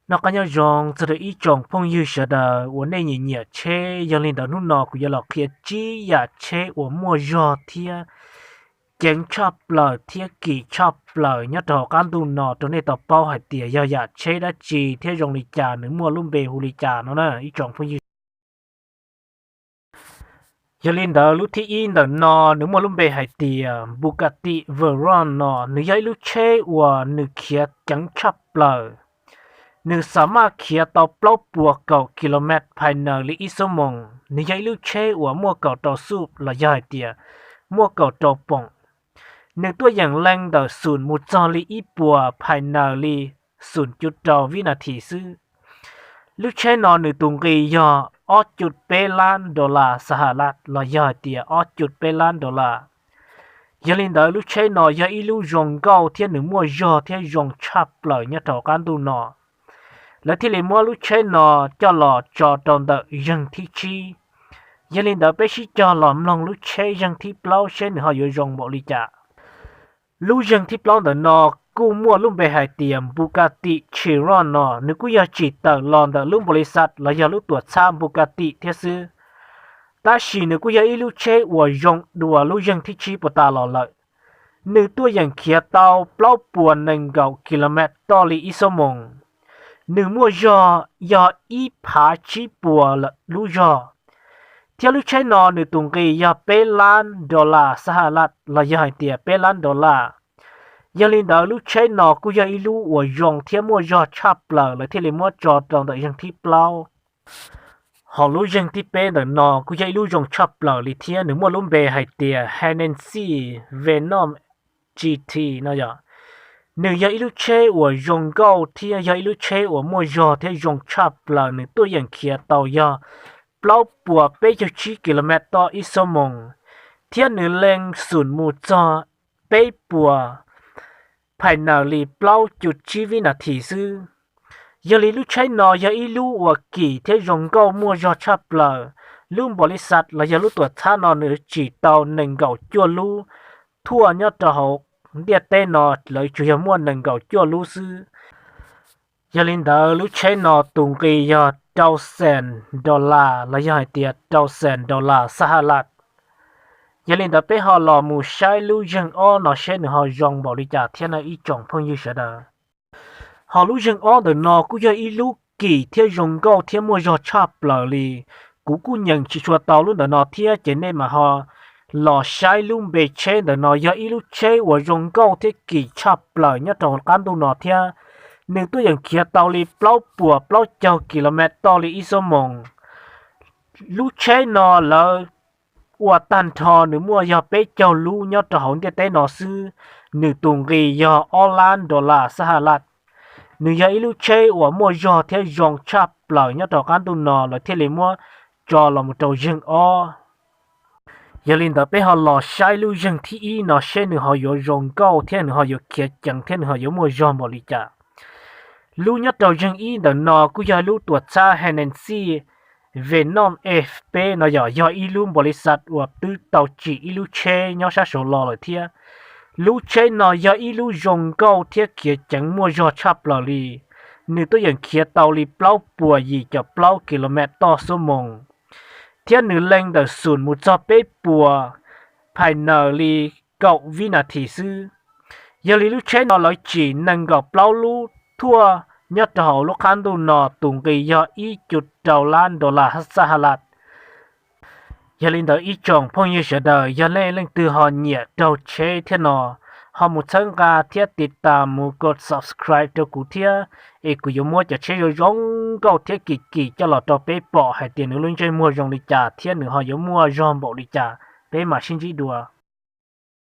Noj qab nyob zoo txog rau ib tsoom phooj ywg sawv daws uas nej nyiam nyiam tsheb, yog li ntawd hnub no kuv yuav los qhia tsib yam tsheb uas muaj zog thiab ceev tshaj plaws thiab kim tshaj plaws nyob rau hauv qab ntuj no rau nej tau paub hais tias yog yam tsheb dab tsi thiab zoo li cas, nws muaj lub npe hu li cas no na ib tsoom phooj ywg. Yog li ntawd lub thib ib ntawm no nws muaj lub npe hais tias Bugatti Veyron no, nws yog ib lub tsheb uas nws khiav ceev tshaj plaws. Nws xa maj khiav tau plaub puas kaum kilomev phais naws li ib xuab moos. Nws yog ib lub tsheb uas muaj kaum rau xub los yog hais tias muaj kaum rau poom. Nws tuaj yeem leej ntawm xum mus txog li ib puas phais naws li xum cuv rau vib nas this xwb. Lub tsheb no nws tus nqi yog ob cuj peb lab dollar Sahalaj los yog hais tias ob cuj peb lab dollar. Yog li ntawd lub tsheb no yog ib lub zoo nkauj thiab nws muaj zog thiab zoo tshaj plaws nyob rau qab ntuj no. Lawv thiaj li muab lub tsheb no coj los tso rau ntawm zeeg thib tsib. Yog li ntawd peb sib cog los mloog lub tsheb zeeg thib plaub seb nws ho yuav zoo npaum li cas. Lub zeeg thib plaub ntawm no kuj muaj lub npe hais tias Bugatti Chiron no, nws kuj yog tsim tawm los ntawm lub npaum li xav los yog lub tuam txhab Bugatti thiab xwb. Tab sis nws kuj yog ib lub tsheb uas zoo dua lub zeeg thib tsib puas tas los lawm. Nws tuaj yeem khiav tau plaub puas nees nkaum kilomev toj li ib xuab moos. Nws muaj zog yog ib phav tsib puas lub zog, thiab lub tsheb no nws tus nqi yog peb lab dollar Sahalaj los yog hais tias peb lab dollar. Yog li ntawd lub tsheb no kuj yog ib lub uas zoo thiab muaj zog tshaj plaws lawv thiaj li muab tso rau ntawm zeeg thib plaub. Hos lub zeeg thib peb ntawm no kuj yog ib lub zoo tshaj plaws li thiab, nws muaj lub npe hais tias Hennessy Venom G T no yog. Nws yog ib lub tsheb uas zoo nkauj thiab yog ib lub tsheb uas muaj zog thiab zoo tshaj plaws, nws tuaj yeem khiav tau yog plaub puas peb caug tsib kilomev toj ib xuab moos, thiab nws leej xum mus txog peb puas phais naws li plaub cuj tsib vib nas this xwb. Yog li lub tsheb no yog ib lub uas kim thiab zoo nkauj muaj zog tshaj plaws. Lub npaum li xav los yog lub tuam txhab no nws tsim tau nees nkaum cuaj lub thuaj nyob rau hauv ntiaj teb no, lawv tsuas yog muaj nees nkaum cuaj lub xwb. Yog li ntawd lub tsheb no tus nqi yog rau xees dollar los yog hais tias rau xees dollar Sahalaj. Yog li ntawd peb ho los mus saib lub zeeg ob no seb nws ho zoo npaum li cas thiab na ib tsoom phooj ywg sawv daws. Hos lub zeeg ob ntawm no kuj yog ib lub kim thiab zoo nkauj thiab muaj zog tshaj plaws li. Kuv kuj nyeem tsis tshua tau lub ntawm no thiab ces nej mam ho los saib lub npe tsheb ntawm no, yog ib lub tsheb uas zoo nkauj thiab kim tshaj plaws nyob rau qab ntuj no thiab. Nws tuaj yeem khiav tau li plaub puas plaub caug kilomev toj li ib xuab moos. Lub tsheb no lawv ua tag nrho nws muaj yog peb caug lub nyob rau hauv ntiaj teb no xwb. Nws tus nqi yog ob lab dollar Sahalaj. Nws yog ib lub tsheb uas muaj zog thiab zoo tshaj plaws nyob rau qab ntuj no lawv thiaj li muab tso los mus rau zeeg ob. Yog li ntawd peb ho los saib lub zeeg thib ib no seb nws ho yuav zoo nkauj thiab nws ho yuav khiav ceev thiab nws ho yuav muaj zog npaum li cas. Lub nyob rau zeeg ib ntawm no kuj yog lub tuam txhab Hennessy Venom F peb no yog, yog ib lub npaum li xav uas twb tau tsim ib lub tsheb nyob sab saud los lawm thiab. Lub tsheb no yog ib lub zoo nkauj thiab khiav ceev muaj zog tshaj plaws li. Nws tuaj yeem khiav tau li plaub puas yim caum plaub kilomev toj xuab moos, thiab nws leej ntawm xum mus txog peb puas phais naws li kaum vib nas this xwb. Yog li lub tsheb no lawv tsim nees nkaum plaub lub thuaj nyob rau hauv lub qab ntuj no tus nqi yog ib cuj rau lab dollar Sahalaj. Yog li ntawd ib tsoom phooj ywg sawv daws yog nej leej twg ho nyiam raug tsheb thiab no, ho mus txhawb nqa thiab tiv tas mus kos subscribe rau kuv thiab, es kuv yuav muab cov tsheb zoo zoo nkauj thiab kim kim coj los rau peb pom hais tias nws lub ntsej muag zoo li cas thiab nws ho yuav muaj zog npaum li cas, peb mam sib ntsib dua.